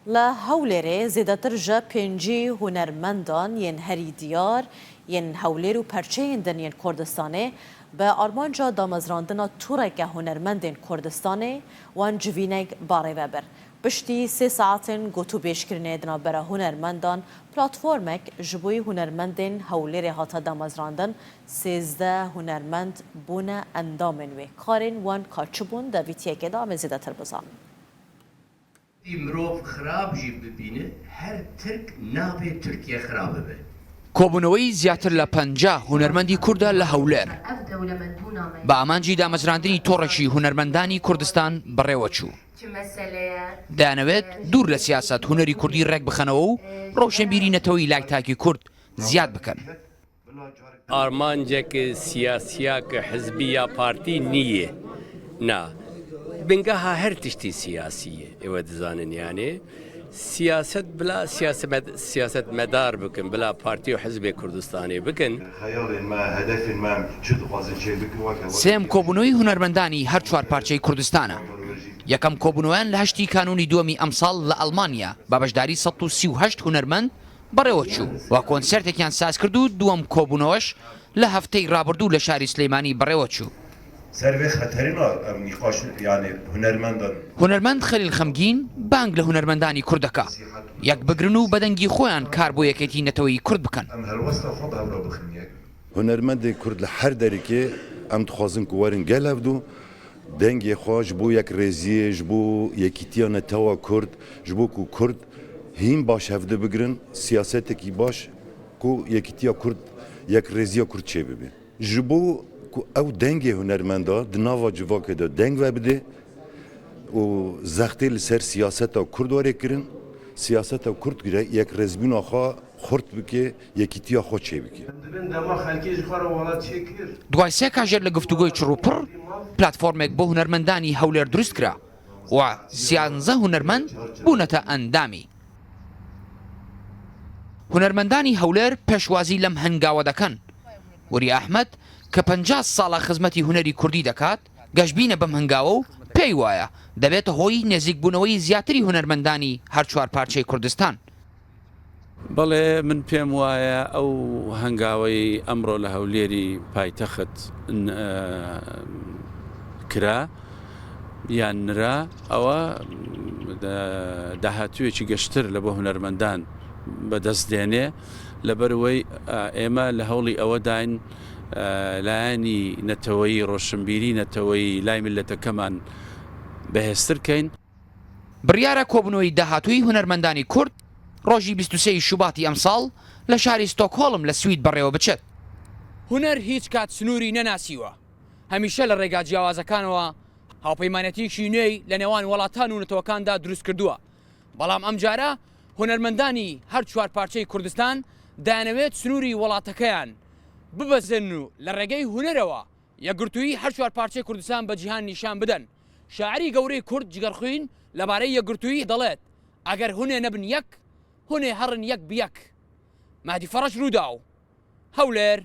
Li Hewlêrê zêdetir ji 50 hunermendan yên herî diyar yên Hewlêr û perçeyên din yên Kurdistanê bi armanca damezrandina tureke hunermendên Kurdistanê wan civînek barêve bir. Piştî sê saetên gotûbêjkirinê di navbera hunermendan platformek ji bo hunermendên Hewlêrê hate damezrandin, 13 hunermend bûne endamên wê. Karên wan ka çi bûn di vîtiyekê de em ê zêdetir bizanin. Tî mirov xirab jî bibîne her tirk nabê Tirkiye xirab bibe. کۆبوونەوەی زیاتر لە 50 هونەرمەندی کوردە لە هەولێر بە ئامانجی دامەزراندنی تۆڕێکی هونەرمەندانی کوردستان بەڕێوەچوو. دەیانەوێت دوور لە سیاسەت هونەری کوردی ڕێکبخەنەوە و ڕۆشنبیری نەتەوەیی لای تاکی کورد زیاد بکەن. ئارمانجەک سیاسیا ک حزبی یا پارتی نییە نا بنگەها هەر تشتی سیاسیە ئێوە دزانن یانێ سیاسەت بلا سیاسەت مەدار بکن بلا پارتی و حزبێ کوردستانی بکن. سێیەم کۆبوونەوەی هونەرمەندانی هەر چوار پارچەی کوردستانە. یەکەم کۆبوونەوەیان لە هەشتی کانوونی دووەمی ئەمساڵ لە ئەڵمانیا بە بەشداری 138 هونەرمەند بەڕێوەچوو و کۆنسێرتێکیان سازکرد و دووەم کۆبوونەوەش لە هەفتەی ڕابردوو لە شاری سلێمانی بەڕێوەچوو. هونەرمەند خەلیل خەمگین بانگ لە هونەرمەندانی کورد دەکا یەکبگرن و بە دەنگی خۆیان کار بۆ یەکێتی نەتەوەیی کورد بکەن. هونەرمەندێ کورد لە هەر دەرێکێ ئەم دخوازن ku werin gel hevdu dengê xwe ji bo yekrêziyê ji bo yekîtiya netewa kurd ji bo ku kurd hîn baş hevdu bigirin siyasetekî baş ku yekîtiya kurd yekrêziya kurd çêbibe. Ji bo ku ew dengê hunermenda di nava civakê de deng vebide û zextê li ser siyaseta kurd were kirin, siyaseta kurd yekrêzbûna xwe xurt bike, yekîtiya xwe çêbike. دوای سێ کاژێر لە گفتوگۆی چڕ و پڕ، پلاتفۆرمێک بۆ هونەرمەندانی هەولێر دروست کرا و سیانزە هونەرمەند بوونەتە ئەندامی. هونەرمەندانی هەولێر پێشوازی لەم هەنگاوە دەکەن. وریا ئەحمەد کە 50 ساڵە خزمەتی هونەری کوردی دەکات، گەشبینە بەم هەنگاوە و پێی وایە دەبێتە هۆی نێزیکبوونەوەی زیاتری هونەرمەندانی هەر چوار پارچەی کوردستان. بەڵێ من پێم وایە ئەو هەنگاوەی ئەمڕۆ لە هەولێری پایتەخت کرا یان نرا ئەوە داهاتوویەکی گەشتر لە بۆ هونەرمەندان بەدەست دێنێ لەبەرئەوەی ئێمە لە هەوڵی ئەوەداین لایەنی نەتەوەیی ڕۆشنبیری نەتەوەیی لای میللەتەکەمان بەهێزتر کەین. بڕیارە کۆبوونەوەی داهاتووی هونەرمەندانی کورد ڕۆژی 23 ی شوباتی ئەمساڵ لە شاری ستۆکهۆڵم لە سوید بەڕێوەبچێت. هونەر هیچ کات سنووری نەناسیوە، هەمیشە لە ڕێگا جیاوازەکانەوە هاوپەیمانێتییەکی نوێی لە نێوان وڵاتان و نەتەوەکاندا دروستکردووە، بەڵام ئەمجارە هونەرمەندانی هەر چوار پارچەی کوردستان دەیانەوێت سنووری وڵاتەکەیان ببەزێنن و لە ڕێگەی هونەرەوە یەکگرتوویی هەر چوار پارچەی کوردستان بە جیهان نیشان بدەن. شاعری گەورەی کورد جگەرخوین لەبارەی یەکگرتوویی دەڵێت، ئەگەر هونێ نەبن یەک، هونێ هەڕن یەک بیەک. مەهدی فەڕەج رووداو، هەولێر.